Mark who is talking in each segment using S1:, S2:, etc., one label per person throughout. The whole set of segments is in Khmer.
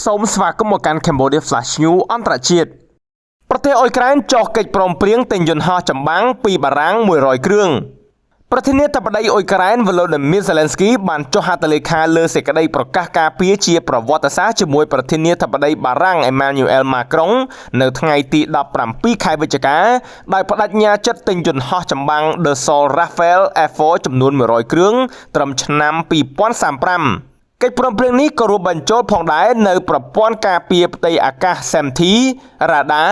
S1: សូមស្វាគមន៍មកកាន់ Cambodia Flash News អន្តរជាតិប្រទេសអ៊ុយក្រែនចុះកិច្ចព្រមព្រៀងទិញយន្តហោះចម្បាំងពីបារាំង100គ្រឿងប្រធានាធិបតីអ៊ុយក្រែន Volodymyr Zelensky បានចុះហត្ថលេខាលើសេចក្តីប្រកាសការពារជាប្រវត្តិសាស្ត្រជាមួយប្រធានាធិបតីបារាំង Emmanuel Macron នៅថ្ងៃទី17ខែវិច្ឆិកាដោយបដិញ្ញាចិត្តទិញយន្តហោះចម្បាំង Dassault Rafale F4 ចំនួន100គ្រឿងត្រឹមឆ្នាំ2035កិច្ចព្រមព្រៀងនេះក៏រួមបញ្ចូលផងដែរនៅប្រព័ន្ធការពារផ្ទៃអាកាស SAMP/T រ៉ាដា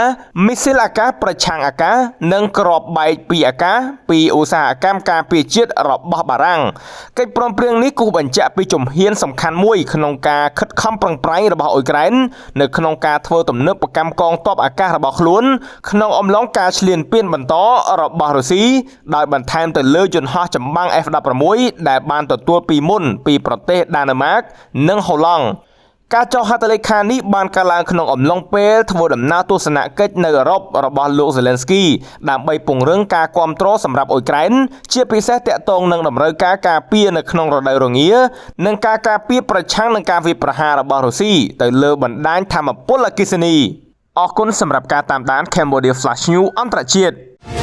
S1: មីស៊ីលអាកាសប្រឆាំងអាកាសនិងគ្រាប់បែកពីអាកាសពីឧស្សាហកម្មការពារជាតិរបស់បារាំងកិច្ចព្រមព្រៀងនេះគូសបញ្ជាក់ពីជំហានសំខាន់មួយក្នុងការខិតខំប្រឹងប្រែងរបស់អ៊ុយក្រែននៅក្នុងការធ្វើទំនើបកម្មកងទ័ពអាកាសរបស់ខ្លួនក្នុងអំឡុងការឈ្លានពានបន្តរបស់រុស្ស៊ីដោយបន្ថែមទៅលើយន្តហោះចម្បាំង F-16 ដែលបានទទួលពីមុនពីប្រទេសដាណឺម៉ាកនិងហូឡង់ការចុះហត្ថលេខានេះបានកើតឡើងក្នុងអំឡុងពេលធ្វើដំណើរទស្សនកិច្ចនៅអឺរ៉ុបរបស់លោកសេលេនស្គីដើម្បីពង្រឹងការគាំទ្រសម្រាប់អ៊ុយក្រែនជាពិសេសទាក់ទងនឹងតម្រូវការការពារនៅក្នុងរដូវរងានិងការការពារប្រឆាំងនឹងការវាយប្រហាររបស់រុស្ស៊ីទៅលើបណ្ដាញថាមពលអគ្គិសនីអរគុណសម្រាប់ការតាមដាន Cambodia Flash News អន្តរជាតិ។